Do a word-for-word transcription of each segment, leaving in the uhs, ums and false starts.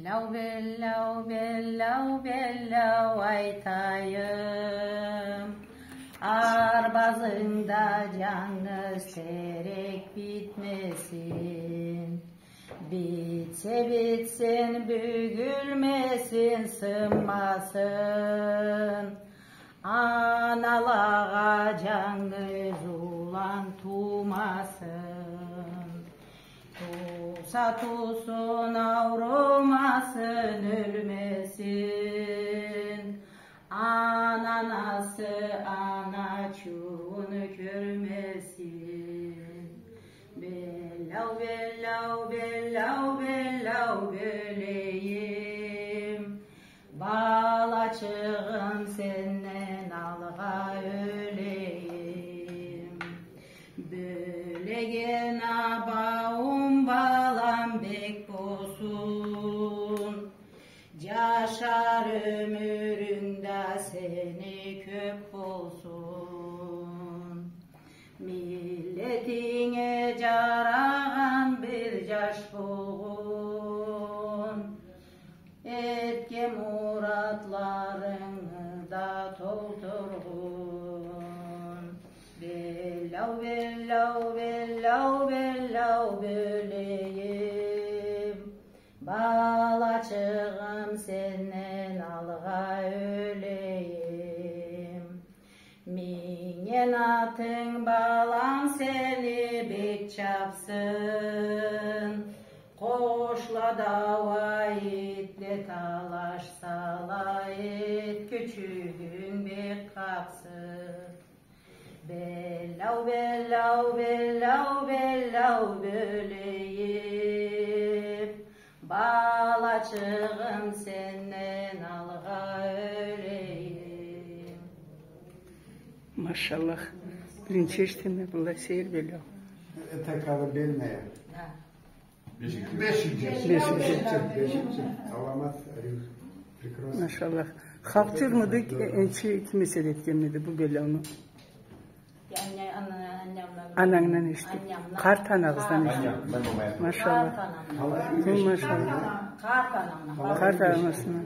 Беллау, беллау, беллау, беллау айтайым. Арбазынгда джангыз терек битмесин. Битсе битсин, бюгюлмесин, сынмасын. Аналагъа джангыз улан туумасын. Тууса туусун, аурумасын, ёлмесин. Ана анасы ана ачыуун кёрмесин. Беллау, беллау, беллау, беллау бёлейим. Балачыгъым, сенден алгъа ёлейим. Бёлеген абауум, балам бек болсун. Джашар ёмюрюнг да сени кёп болсун. Миллетинге джарагъан бир джаш болгъун. Этген муратларынгы да толтургъун. Беллау, беллау, беллау, беллау бёлейим. Балачыгъым, сенден алгъа ёлейим. Минген атынг, балам, сени бек чапсын. Къошла да уа итле талашсала, эт кючюгюнг бек къапсын. Беллау, беллау, беллау, беллау бёлейим. Балачыгъым, сенден алгъа ёлейим. Машаллах. Биринчи эшитеме быллай сейир беллау. Это колыбельная. Да. Бешик джыр. Бешик джыр. Бешик джыр. Бешик джыр. Аламат, ариу. Прекрасно. Машаллах. Халкъ джырмыды, энчи ким эсер этгенмиди бу беллауну? Анангдан эшитдим. Къарт анагъыздан эшитдим. Машаллах. Хы, машаллах. Къарт анагъыздан.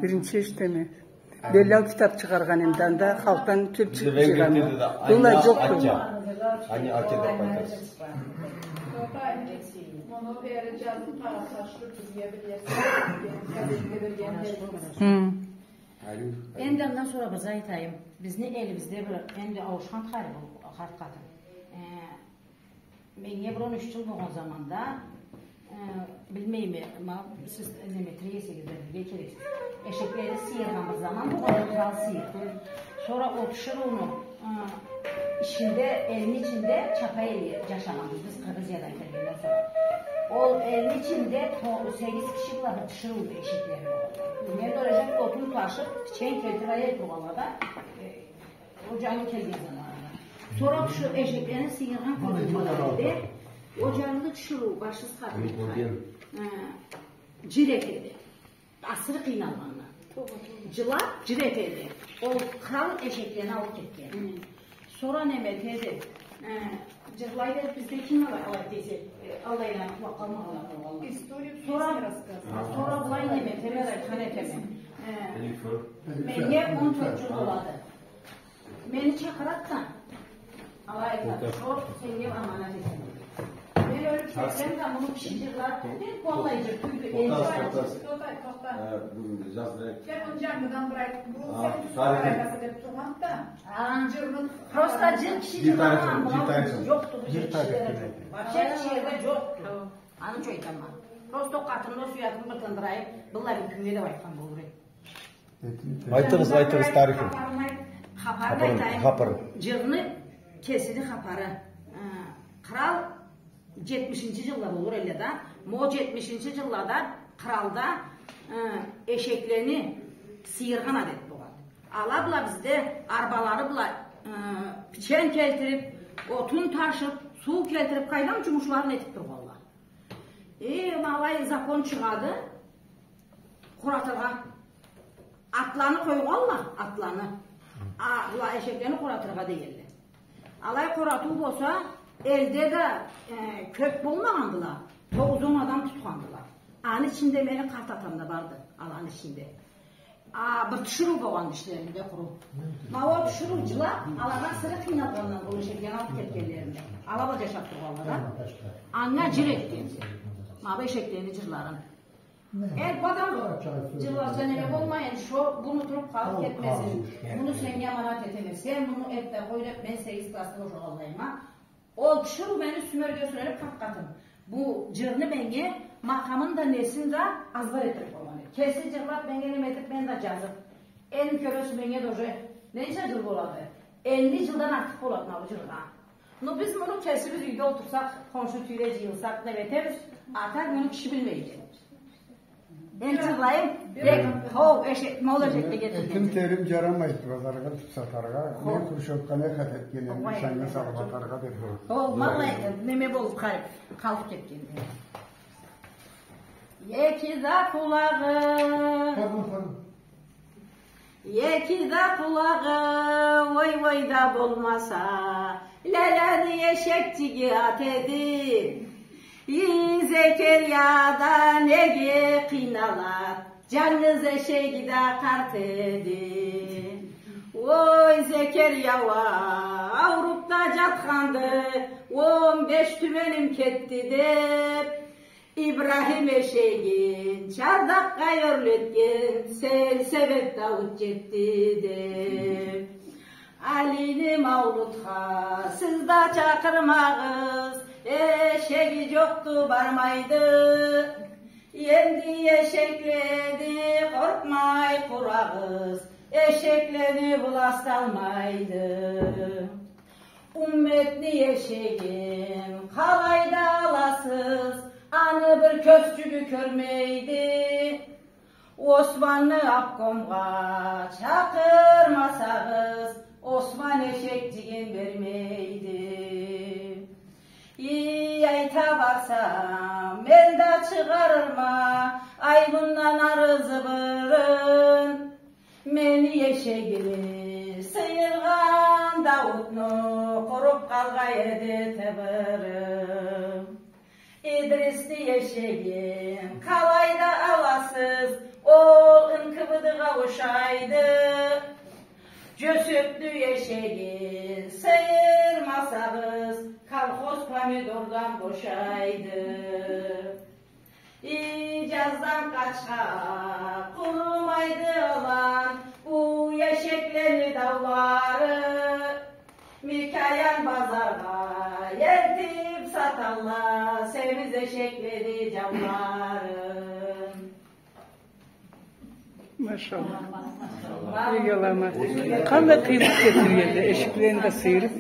Биринчи эшитеме. Беллау китаб чыгъаргъан эди, анда халкъдан кёб чыгъып джыйгъан. Быллай джокъду. Ани ача деб айтасыз. Хы. Энди андан сора бир зат айтайым. Бизни элибизде бир энди ауушхан тхайры бу къарт къатын. Э, Меннге бир он юч джыл болгъан заманда, э, билмейме, ма, сиз неме тиресигиз да билирге керексиз. Эшеклени сыйыргъан бир заман болгъан, къырал сыйыр. Сора ол тиширыуну, э, ичинде, элни ичинде чапа элде джашагъанбыз биз Къыргъызиядан келгенден сора. Ол элни ичинде то-, сегиз киши бла бир тиширыу эшеклери болгъан. Мен да ёле отун ташыб, пичен келтириб ала тургъанла да, э, Ол джангы келген заманында. Сора тиширыу эшеклени сыйыргъан кюню бла бирге, ол джангы тиширыу башсыз къатын, э, джыр этеди. Асыры къыйналгъандан. Джылаб, джыр этеди. Ол къырал эшеклени алыб кетген. Сора неме этеди, э, джырлай бериб, бизде ким алай, алай десе, э, алайдан къулакъ алмагъанла болгъанла. История. Сора, сора былай неме этеме, айтхан этеме. Э, меннге он тёрт джыл болады. Мени чакъырады да, алай айтады, шо сеннге аманат эсе. Мен ёлюб кетсем да, муну киши джырлар, мен къоллай джыр тюйюлме, мен джырларым. Тохта, тохта. Э, бу джаздырайыкъ. Сен муну джангыдан бир айт, бу сен тюз айтаса деб тургъан да. А. Джырны просто джыр киши джырлагъан, джыр тарихи джокъду, бу джыр кишиледе джокъду. Вообще кишиледе джокъду. Аны ючюн айтама. Просто къатынны сюйгенин бир тындырайыкъ, быллай бир кюннге деб айтхан болур эди. Айтыгъыз, айтыгъыз тарихин. Хапарын айтайым. Хапарын. Джырны кесини хапары. Э, къырал джетмишинчи джылда болур эле да. Ма ол джетмишинчи джыллада къыралда, э, эшеклени сыйыргъан адет болгъан. Ала бла бизде арбалары бла, э, пичен келтириб, отун ташыб, суу келтириб, къайдам джумушларын этиб тургъанла. Э, ма алай закон чыгъады. Къуратыргъа. Атланы къойгъанла, атланы. А, была эшеклени къуратыргъа дегенле. Алай къуратыу болса, Элде да, э, кёп болмагъандыла, тогъуз-он адам тутхандыла. Аны ичинде мени къарт атам да барды, аланы ичинде. А, бир тиширыу болгъан ишлеринде къуру. Ма ол тиширыу джырлап, алагъа сыры къыйналгъандан болуш эди, алып кетгенлеринде. Ала бла джашап тургъанла да. Анга джыр этген. Ма бу эшеклени джырларын. Э, бу адам джырларча неме болмайын, шо, муну туруп къалып кетмесин. Муну сеннге аманат этеме. Сен муну эт да къой деп, мен сегиз классда ушагъанлайыма. Ол тиширыу мени юсюме ёрге сюелип, къарт атам. Бу джырны меннге, макъамын да, несин да азбар этдирип къойгъан эди. Кеси джырлап, меннге неме этип, мен да джазып. Энди кёресиз, меннге да уже ненча джыл болады? Элли джылдан артыкъ болады ма бу джыргъа. Но биз муну кесибиз юйде олтурсакъ, хоншу-тюйюле джыйылсакъ, неме этебиз, а так муну киши билмейди. Мен джырлайым, бек, хоу, эшек, мол эшекге гетирген. Этим-терим джарамайды базаргъа тюп сатаргъа. Хоу. Мен хрущёвканы эхат этгенлерине шанга салып атаргъа деп. Хоу, валлахи, неме болуп къалып, къалып кетгенди. Эки да къулагъы. Пардон, пардон. Эки да къулагъы, ой-ой да болмаса, Ляланы эшекчиги ат эди. И, Зекерия да неге къыйналат, джангыз эшеги да къарт эди. Ой, Зекерия уа, ауруп да джатханды, он беш тюбеним кетди деп, Ибрахим эшегин чардакъгъа ёрлетген, сен себеп Дауут джетди деп. Алини Маулутха сиз да чакъырмагъыз, эшеги джокъду, бармайды. Энди эшеклени къоркъмай къурагъыз, эшеклени быласталмайды. Умметни эшегин къалайда аласыз, аны бир кёзчюгю кёрмейди. Османны обкомгъа чакъырмасагъыз, Осман эшекчигин бермейди. И, айта барсам, мен да чыгъарырма, ай, мындан ары зыбырын. Мени эшегими сыйыргъан Дауутну къуруп къалгъан эди тыбыры. Идрисни эшегин къалайда аласыз, ол НКВД-гъа ошайды. Джёсепни эшегин сыйырмасагъыз, колхоз помидордан бошайды. И, джаздан къачха къурумайды алан, бу эшеклени даулары. Микаян базаргъа элтип саталла семиз эшеклени джауларын. Машалла. Бек аламат. Къалай къыйынлыкъ кетиргенди, эшеклени да сыйырып.